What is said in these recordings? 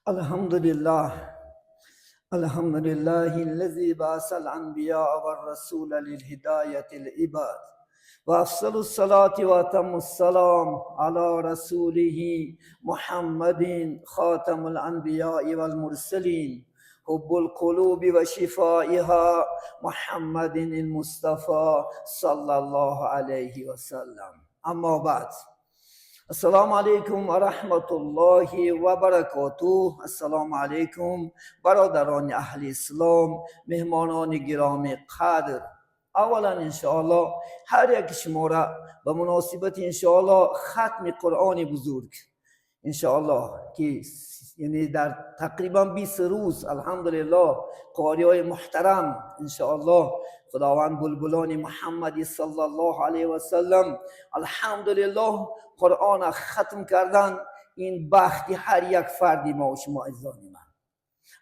الحمد لله، الحمد لله الذي بعث الأنبياء والرسول للهداية العباد، وأفضل الصلاة وأتم السلام على رسوله محمد خاتم الأنبياء والمرسلين، حب القلوب وشفائها، محمد المصطفى صلى الله عليه وسلم. أما بعد، السلام علیکم و رحمت الله و برکاته. السلام علیکم برادران اهل اسلام، مهمانان گرامی قدر. اولا انشاءالله هر یک شما را به مناسبت انشاءالله ختم قرآن بزرگ، انشاءالله که یعنی در تقریبا 20 روز، الحمدلله، قاری های محترم، انشاءالله خداوند بلبلان محمدی صلی الله علیه و سلم، الحمدلله، قرآن ختم کردن. این بختی هر یک فردی ما و شما عزیزان من.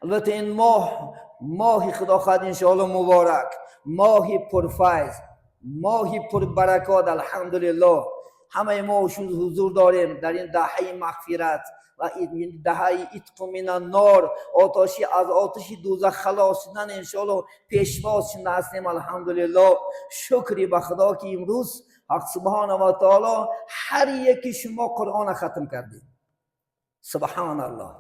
البته این ماه، ماه خدا خواهد انشاءالله مبارک، ماه پرفیض، ماه پربرکات. الحمدلله همه ما و شما حضور داریم در این دهه مغفرت و این دهه عتق من النار، آتشی از آتش دوزخ خلاص شدن، انشاءالله پیشواز شده هستیم. الحمدلله، شکری به خدا که امروز حق سبحانه و تعالی هر یکی شما قرآن ختم کردیم. سبحان الله.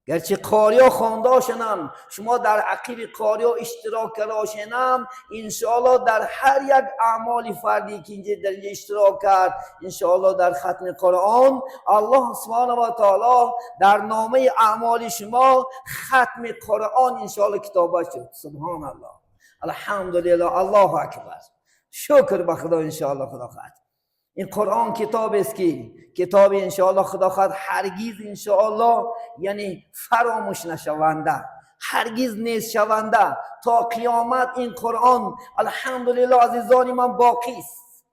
گرچه قاریا خوانده شنم، شما در عقیب قاریا اشتراک کرده شنم، انشاءالله در هر یک اعمال فردی که اینجا در اینجا اشتراک کرد، انشاءالله در ختم قرآن، الله سبحانه و تعالی در نامه اعمال شما ختم قرآن انشاءالله کتابه شد. سبحان الله، الحمدلله، الله اکبر، شکر به خدا. انشاءالله خدا خواهد این قرآن کتاب است که کتاب انشاءالله خدا خواهد هرگز انشاءالله یعنی فراموش نشونده، هرگز نیست شونده. تا قیامت این قرآن، الحمدلله، عزیزان من، باقی است.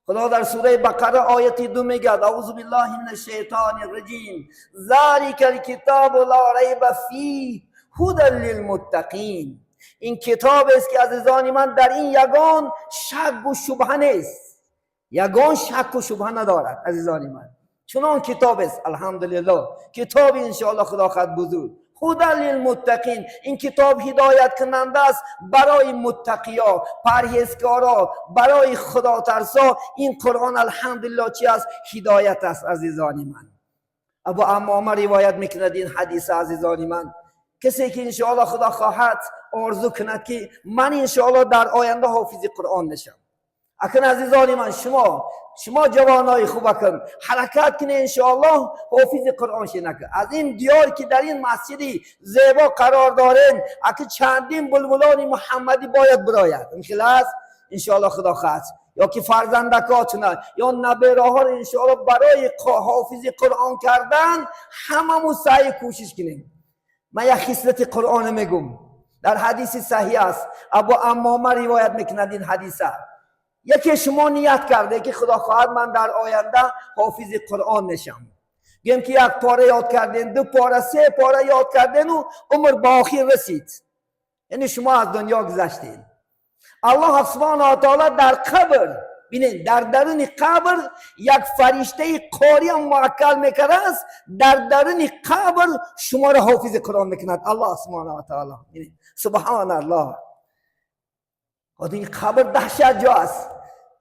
خدا در سوره بقره آیت 2 میگه: اعوذ بالله من الشیطان الرجیم، ذلك الکتاب لا ریب فیه هدى للمتقین. این کتاب است که عزیزان من در این یگان شک و شبهه نیست، یگان شک و شبهه ندارد. عزیزان من، چنان کتاب است، الحمدلله، کتاب انشاءالله خدا خواهد بزرگ، هدى للمتقین. این کتاب هدایت کننده است برای متقیا، پرهیزکارا، برای خدا ترسا. این قرآن، الحمدلله، چی است؟ هدایت است. عزیزان من، ابو امامه روایت میکند این حدیث. عزیزان من، کسی که انشاءالله خدا خواهد آرزو کند که من انشاءالله در آینده حافظ قرآن نشم، اکن عزیزان من، شما جوانای خوب، اکن حرکت کنه، انشاءالله حافظ قرآن شینک. از این دیار که در این مسجدی زیبا قرار دارین، اکن چندین بلبلان محمدی باید براید. این خلاص انشاءالله خدا خواهد یا که فرزندکاتونه یا نبیره ها رو انشاءالله برای حافظ قرآن کردن هممون سعی کوشش کنیم. من یک خصلت قرآن میگم، در حدیث صحیح است، ابو امامه روایت میکند این حدیثه. یکی شما نیت کرده که خدا خواهد من در آینده حافظ قرآن نشم. گیم که یک پاره یاد کردین، دو پاره، سه پاره یاد کردین و عمر به آخر رسید، یعنی شما از دنیا گذشتین. الله سبحانه و تعالی در قبر، ببینید، در درون قبر یک فرشته قاری هم موکل میکرده است، در درون قبر شما را حافظ قرآن میکند الله سبحانه و تعالی. ببینید، سبحان الله، این قبر دهشت جا است.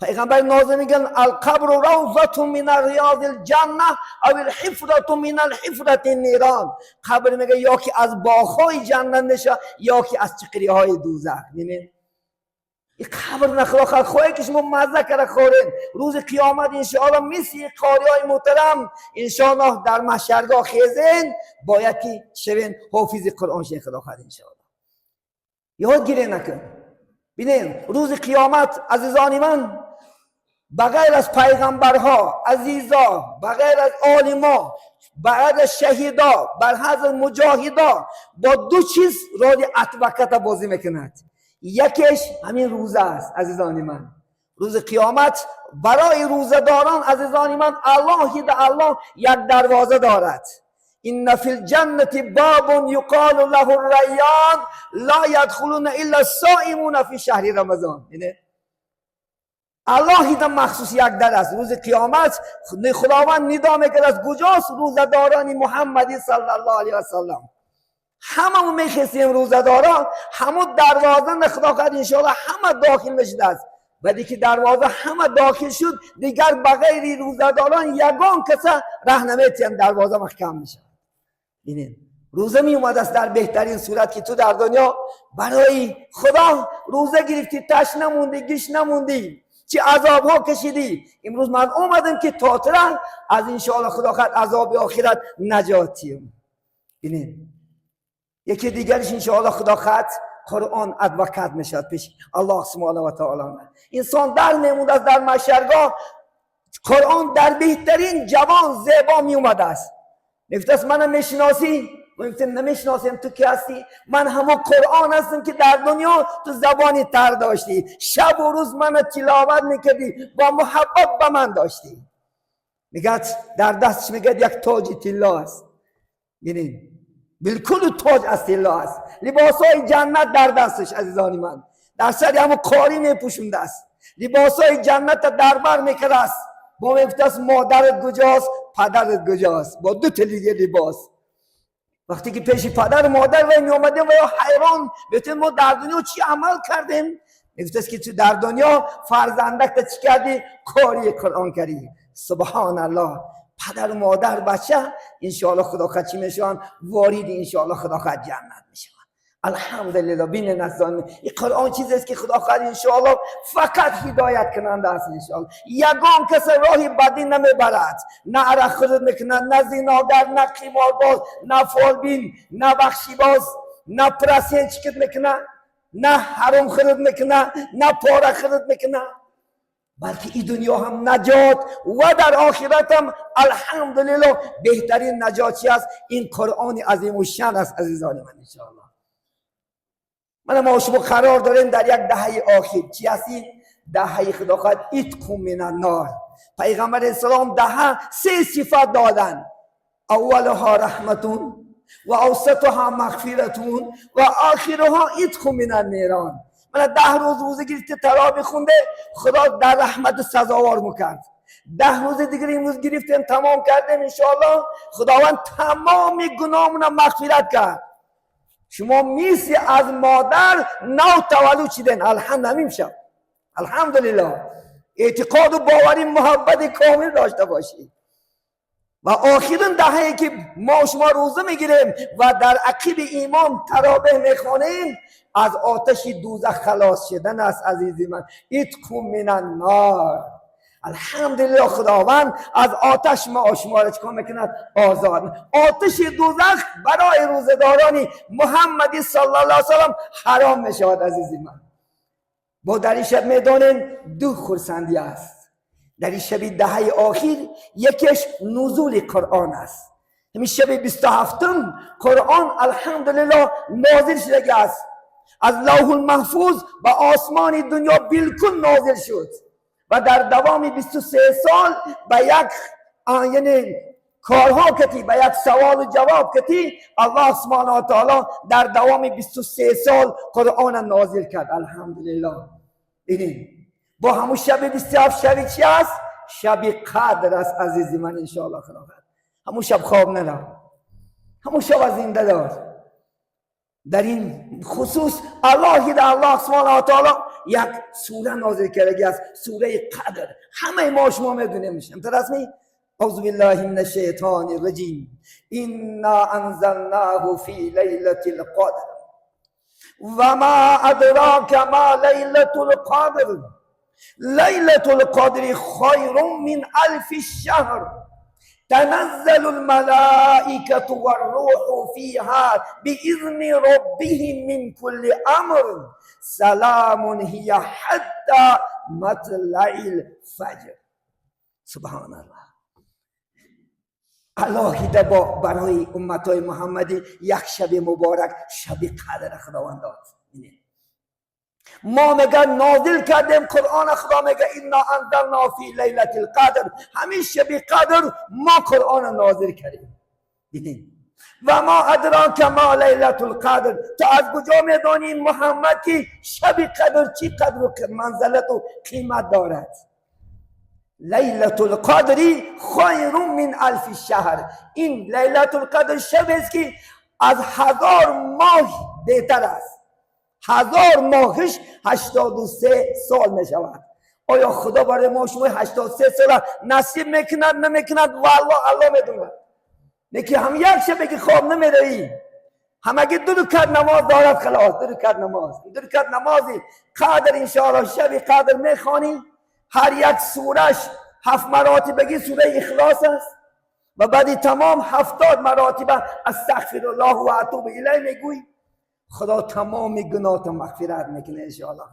پیغمبر نازل میگن: القبر روضة من ریاض الجنة او الحفرة من الحفرة النیران. قبر میگه یا که از باغهای جنت میشه یا که از چقری های دوزخ. ببینید، این قبر نخلا خواهی که شما مزه کرده خورین. روز قیامت انشاءالله مثل قاری های محترم انشاءالله در محشرگاه خیزین، باید که شوین؟ حافظ قرآن شین. خدا خواهد انشاءالله یاد گیره نکن. ببینین، روز قیامت، عزیزان من، بغیر از پیغمبرها، عزیزا، بغیر از عالما، بغیر از شهیدا، بر از مجاهدا، با دو چیز رول advocat بازی میکند. یکیش همین روزه است. عزیزان من، روز قیامت برای روزه‌داران عزیزان من الله ده الله یک دروازه دارد. ان فی الجنة باب یقال له الریان لا یدخلون الا الصائمون فی شهر رمضان. الله ده مخصوص یک در است. روز قیامت خداوند ندا میکرد از کجاست روزه‌داران محمدی صلی الله علیه و سلم. همه میخواستیم روزه‌داران، همون دروازه خدا خواهد انشاءالله همه داخل میشد است. بعدی که دروازه همه داخل شد دیگر بغیر روزه‌داران یگان کس ره نمیتیم، دروازه محکم میشه. ببینید روزه می اومد است در بهترین صورت که تو در دنیا برای خدا روزه گرفتی، تش نموندی، گش نموندی، چه عذاب ها کشیدی. امروز من اومدم که تاتره از انشاءالله خدا خواهد عذاب آخرت نجاتیم. ببینید یکی دیگرش انشاءالله خدا خواهد قرآن ادوکت میشد پیش الله سبحانه و تعالی. انسان در میموند است در محشرگاه، قرآن در بهترین جوان زیبا می اومده است. میگفت است منو میشناسی؟ میگفت نمیشناسیم، تو کی هستی؟ من همون قرآن هستم که در دنیا تو زبانی تر داشتی، شب و روز منو تلاوت میکردی، با محبت به من داشتی. میگه در دستش میگه یک تاج طلا است. ببینید بالکل تاج از طلا است، لباسای جنت در دستش عزیزان من، در سر همون قاری میپوشونده است، لباسای جنت در بر میکرده است. با میگفت است مادرت کجاست، پدرت کجاست، با دو تا دیگه لباس. وقتی که پیش پدر و مادر و می اومدیم و یا حیران بهتون ما در دنیا چی عمل کردیم؟ میگفت است که تو در دنیا فرزندک چی کردی؟ کاری قرآن کردی. سبحان الله. پدر و مادر بچه انشاءالله خدا خواهد چی میشن؟ وارد انشاءالله خدا خواهد جنت میشن. الحمدلله. بین نزدان این قرآن چیزی است که خدا خواهد انشاءالله فقط هدایت کننده است. انشاءالله یگان کس راهی بدی نمیبرد، نه عرق خورد میکنه، نه زیناگر، نه قمارباز، نه فالبین، نه بخشیباز، نه پرسین چکت میکنه، نه حرام خورد میکنه، نه پاره خورد میکنه، بلکه این دنیا هم نجات و در آخرت هم الحمدلله بهترین نجات چی است؟ این قرآن عظیم الشان است عزیزان من. انشاءالله من ما شما قرار داریم در یک دهه آخر. چی هستی؟ دهه خدا خواهد اتق من النار. پیغمبر اسلام دهه سه صفت دادن، اولها رحمتون و اوسطها مغفرتون و آخرها اتق من النیران. من 10 روز روزه گرفته تراویح خونده، خدا در رحمت سزاوار میکرد. 10 روز دیگر امروز گرفتیم تمام کردیم انشاءالله خداوند تمام گناهمون مغفرت کرد. شما میسی از مادر نو تولد شدین، الحمدلله میشه. الحمدلله. اعتقاد و باوری محبت کامل داشته باشید. و آخرین دهه که ما شما روزه میگیریم و در عقب ایمان تراویح میخوانیم از آتش دوزخ خلاص شدن است عزیزی من. اتق من النار. الحمدلله خداوند از آتش ما شما را چیکار میکند؟ آزاد. آتش دوزخ برای روزه‌داران محمدی صلی الله علیه و سلم حرام میشود عزیزی من. با در این شب میدانیم دو خرسندی است در این شب دهه آخر. یکیش نزول قرآن است. همین شب 27 قرآن الحمدلله نازل شده است، از لوح المحفوظ به آسمان دنیا بالکل نازل شد و در دوام 23 سال به یک یعنی کارها کتی، به یک سوال و جواب کتی الله سبحانه و تعالی در دوام 23 سال قرآن نازل کرد الحمدلله. ببینید با همون شب 27 شب چی است؟ شب قدر است عزیزی من. انشاءالله خدا همون شب خواب نرم، همون شب زنده دار. در این خصوص الله در الله سبحانه و تعالی یک سوره نازل کرده است، سوره قدر. همه ما شما میدونیم میشیم رسمی. اعوذ بالله من الشیطان الرجیم. انا انزلناه فی لیلة القدر و ما ادراک ما لیلة القدر لیلة القدر خیر من الف شهر تنزل الملائكة والروح فيها بإذن ربهم من كل أمر سلام هي حتى مطلع الفجر. سبحان الله. الله با برای امتای محمدی یک شب مبارک، شب قدر خداوند داد. ما میگه نازل کردیم قرآن. خدا میگه انا انزلنا فی لیلة القدر، همین شب قدر ما قرآن نازل کردیم. دیدین؟ و ما ادراک ما لیلة القدر، تو از کجا میدانی محمد که شب قدر چی قدر و منزلت و قیمت دارد؟ لیلة القدر خیر من الف شهر. این لیلة القدر شب است که از 1000 ماه بهتر است. 1000 ماهش 83 سال می شود. آیا خدا برای ما شما 83 سال نصیب میکند نمیکند؟ والله الله میدوند. لیکن هم یک شب که خواب نمیروی، همگی 2 رکعت نماز دارد، خلاص 2 رکعت نماز، 2 رکعت نمازی قدر انشاءالله شب قدر میخوانی. هر یک سورش 7 مراتبگی سوره اخلاص است و بعد تمام 70 مراتبه استغفر الله و اتوب الیه میگویی. خدا تمام گناهت مغفرت میکنه انشاءالله.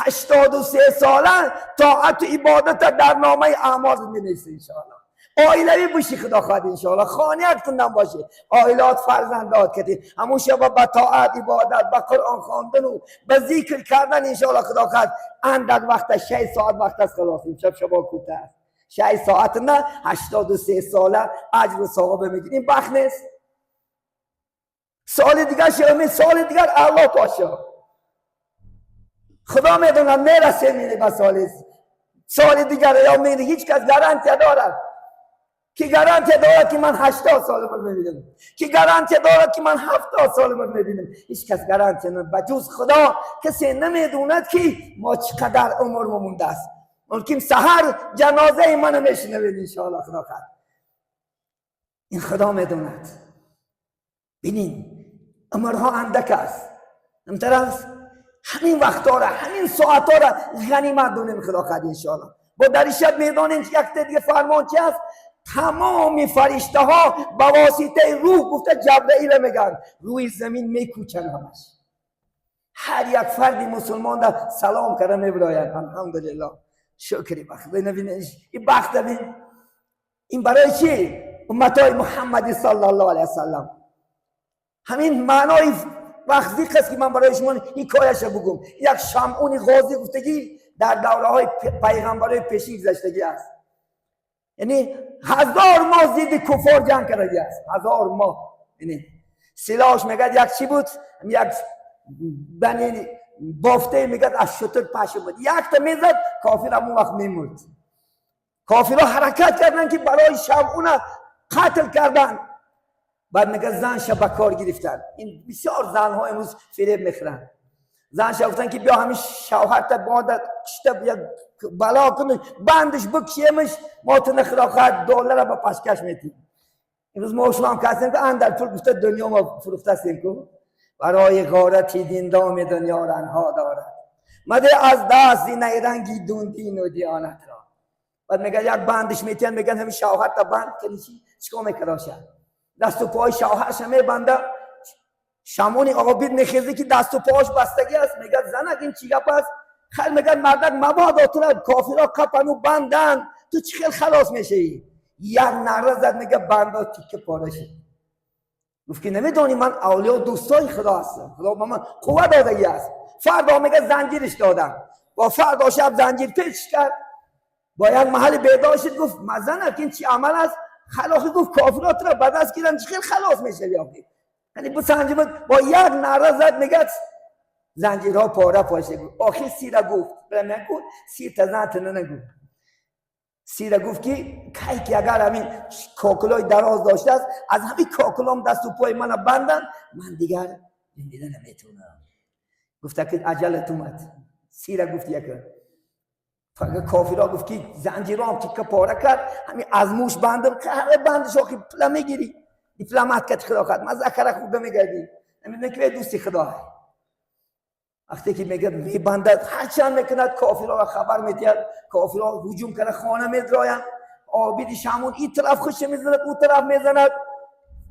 83 ساله طاعت و عبادت در نامه اعمال مینویسه انشاءالله. عائلوی باشی خدا خواهد انشاءالله، خانیت کنم باشه، عائلات فرزندات کتی همون شب با طاعت عبادت با قرآن خواندن و با ذکر کردن انشاءالله خدا خواهد اندک وقت 6 ساعت وقت است خلاص. امشب شبا کوتاه است، 6 ساعت نه 83 ساله اجر و ثواب میگیریم. این بخت نیست. سال دیگر شما سال دیگر الله باشه، خدا میدونه میرسه میره به سال دیگر یا میره. هیچ کس گارانتی دارد که گارانتی دارد که من 80 سال عمر میبینم، که گارانتی دارد که من 70 سال عمر میبینم. هیچ کس گارانتی ندارد بجز خدا. کسی نمیدوند که ما چقدر عمر مونده است. ممکن سحر جنازه من میشنوید انشاءالله خدا خواهد. این خدا میدوند. ببینین عمرها اندک است، همتر است. همین وقتا را همین ساعت را غنیمت دونیم خدا خواهد انشاءالله. با در شب میدانیم که یک دیگه فرمان چی است؟ تمام فرشته ها به واسطه روح گفته جبرئیل میگن روی زمین میکوچن همش. هر یک فرد مسلمان در سلام کرده میبراید. الحمدلله شکری بخت ببین، این بخت ببین. این برای چی؟ امتای محمد صلی الله علیه وسلم. همین معنای وقتی است که من برای شما حکایش بگم. یک شمعون غازی گفتگی در دوره های پیغمبرای پیشین گذشتگی است. یعنی 1000 ماه ضد کفار جنگ کرده است. 1000 ماه. یعنی سلاحش میگه یک چی بود؟ یک بنی بافته میگه از شتر پشه بود. یک تا میزد کافر همون وقت میمرد. کافرها حرکت کردن که برای شمعون قتل کردن. بعد میگه زنش به کار گرفتن. این بسیار زنها امروز فریب میخورن. زنش گفتن که بیا همین شوهر تا بعد کشته یک بلا کنه بندش بکشیمش ما تو نخدا خواهد دلار به پشکش میتیم. امروز ما شما هم کسیم که اندر پول گفته دنیا ما فروخته هستیم که برای غارت دین دام دنیا رنها دارد مده از دست نیرنگی دون دین و دیانت را. بعد میگه یک بندش میتین، میگن همین شوهر تا بند کنی چی چیکار میکراشه؟ دست و پای شوهرش میبنده. شمونی آقا بید میخیزه که دست و پاش بستگی است. میگه زنک این چی گپ است؟ خیلی میگه مردک مبادا تو را کافرا قپنو بندن تو چی خیلی خلاص میشی. یک نره زد میگه بندا تیکه پاره شد. گفت که نمیدونی من اولیا دوستای خدا هستم، خدا به من قوت دادگی است. فردا میگه زنجیرش دادم. با فردا شب زنجیر پیچ کرد با یک محل بیدار شد. گفت مزنک این چی عمل است؟ خلاص گفت کافرات را به دست گیرن چی خیلی خلاص میشه. یعنی بسنجه با یک نره زد میگه زنجیرها پاره پاشه. گفت آخر سیره گفت برم نگو سیر تزن تنه نگو. سیره گفت که کی که اگر همین کاکلای دراز داشته است از همین کاکلام دست و پای منو بندن من دیگر زنده نمیتونم. گفت که عجلت اومد. سیره گفت یک فقط کافرها گفت که زنجیرها هم تیکه پاره کرد همین از موش بندم همه بندش آخی پله میگیری دیپلمات کت خدا خد مذاکره خوب میگردی نمیدونی که دوستی خدا. وقتی که میگه میبندد هرچند میکند کافرها را خبر میدهد. کافرها هجوم کرده خانه میدراین. عابد شمعون این طرف خوش میزند اون طرف میزند.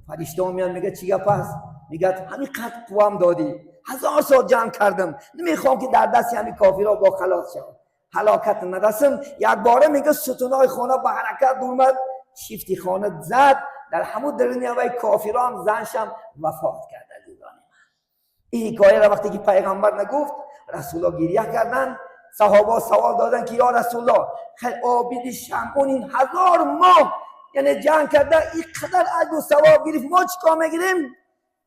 فرشته ها میان میگه چی گپ است؟ میگه همین قد قوام دادی 1000 سال جنگ کردم نمیخوام که در دست همین کافرها با خلاص شوم هلاکت نرسم. یک باره میگه ستونای خانه به حرکت اومد شیفتی خانه زد در همون درونی هوای کافرها هم زنشم وفات کرد. این حکایه را وقتی که پیغمبر نگفت Расулуллоҳ гиря карданд. Саҳоба савол доданд, ки ё Расулуллоҳ, хеле обиди Шамъун ин 1000 моҳ яъне ҷанг карда, инқадар аҷру савоб гирифт, мо чикор мегирем?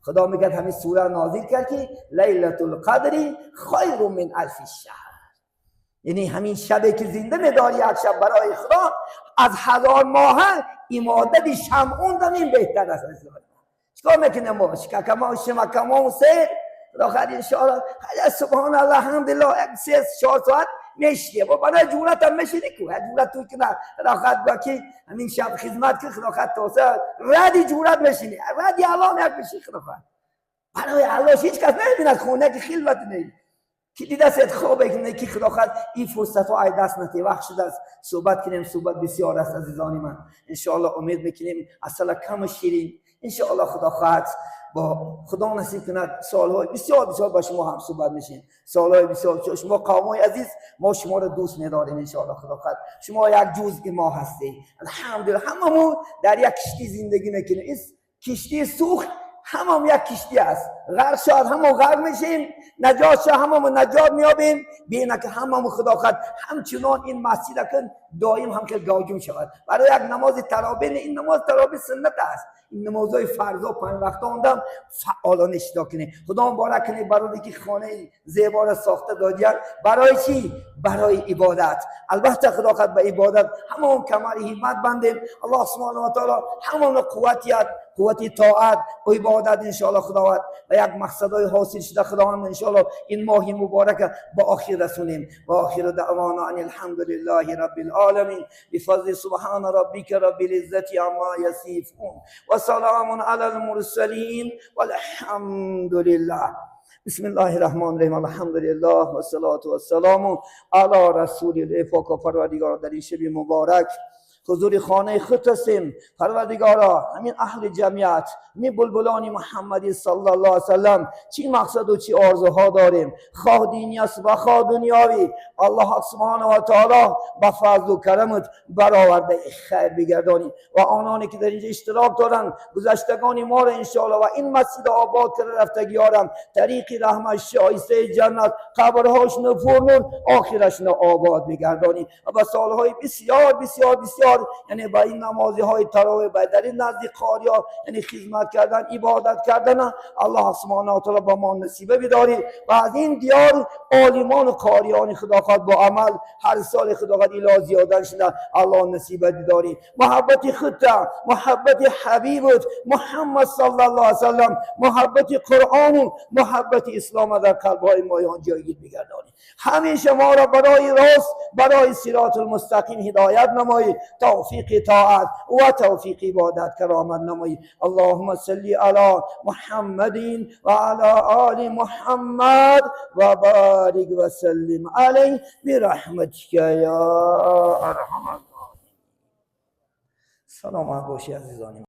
Худо мегӯяд, ҳамин сура нозил кард, ки лайлатул қадри хайрун мин алфи шаҳр. Яъне ҳамин шабе ки зинда медорӣ, як шаб барои Худо, аз 1000 моҳ имодати Шамъун дам ин беҳтар аст. Чикор мекунем мо? Шикакамо, шимакамо, сер худо иншоаллоҳ. Субҳон Аллоҳ, алҳамдулиллоҳ, як 3-4 соат мешидӣ бо барои ҷурат ҳам мешидӣ ку ҷурат ту кина. Худо хоҳад ба ки ҳамин шаб хизмат ки худо хоҳад тоса ради ҷурат мешинӣ, ради Аллоҳ як меши. Худо хоҳад барои Аллоҳ ҳеҷ кас намебинад, хона ки хилват не ки дидасед хобе ки худо хоҳад ин фурсатҳо ай даст натӣ. Вақт шудааст, суҳбат кунем, суҳбат бисёр аст, азизони ман. Иншоаллоҳ, умед мекунем, асала каму ширин. Иншоаллоҳ, худо хоҳад, бо худо насиб кунад, солҳои бисёр бисёр ба шумо ҳам суҳбат мешем, солҳои бисёр бисёр. Шумо қавмои азиз, мо шуморо дӯст медорем. Иншоаллоҳ, худо хоҳад, шумо як ҷузъи мо ҳастед. Алҳамдулилла, ҳамамон дар як киштӣ зиндагӣ мекунем. Ин киштии сӯхт, ҳамам як киштӣ аст. Ғарқ шавад, ҳамон ғарқ мешем, наҷот шавад, ҳамамон наҷот меёбем. Бина ки ҳамамон, худо хоҳад, ҳамчунон ин масҷид кун доим ҳам хел гаҷум шавад барои як намози таровеҳ. Ин намози таровеҳ суннат аст, ин намозҳои фарзо панҷ вақта ондам фаъолона иштирок кунем. Худо муборак кунед барои ки хонаи зеборо сохта додиян. Барои чӣ? Барои ибодат. Албатта, худо хоҳад, ба ибодат ҳамон камари ҳиммат бандем. Аллоҳ субҳонаҳу ва таъоло ҳамонро қувват диҳад, қуввати тоат ва ибодат. Иншоаллоҳ, худованд ба як мақсадҳои ҳосил шуда, худованд, иншоаллоҳ, ин моҳи муборака ба охир расонем. Ва охиру даъвана ан алҳамдулиллаҳи раббил оламин. Бифазли субҳана роббика раббил иззати амма ясифун ва саламун алал мурсалин, валҳамдулиллаҳ. بسم الله الرحمن الرحیم. الحمد لله و الصلاة و السلام علی رسول الله. پاک پروردگار، در این شب مبارک حضور خانه خود هستیم. پروردگارا، همین اهل جمعیت، همین بلبلان محمدی صلی الله علیه وسلم، چی مقصد و چی آرزوها داریم، خواه دینی است و خواه دنیاوی، الله سبحانه و تعالی به فضل و کرمت برآورده خیر بگردانی و آنانی که در اینجا اشتراک دارند، گذشتگان ما را انشاءالله و این مسجد آباد کرده رفتگیارم طریق رحمت، شایسته جنت، قبرهاشون پر نور، آخرشون آباد بگردانی و به سالهای بسیار بسیار بسیار، یعنی با این نمازی های تراویح و در این نزد قاریا، یعنی خدمت کردن، عبادت کردن، الله سبحانه و تعالی با ما نصیبه بداری و از این دیار عالمان و قاریان خدا خواد با عمل هر سال خدا خواد الی زیادن شده، الله نصیبه بداری. محبت خود، محبت حبیبت محمد صلی الله علیه وسلم، محبت قرآن و محبت اسلام در قلب های مایان جایگیر بگردانی. همیشه ما را برای راست، برای صراط المستقیم هدایت نمایی، توفیق طاعت و توفیق عبادت کرامت نمایی. اللهم صل علی محمد و علی آل محمد و بارک و سلم علیه برحمتک یا ارحم الراحمین. سلامت باشی عزیزانی.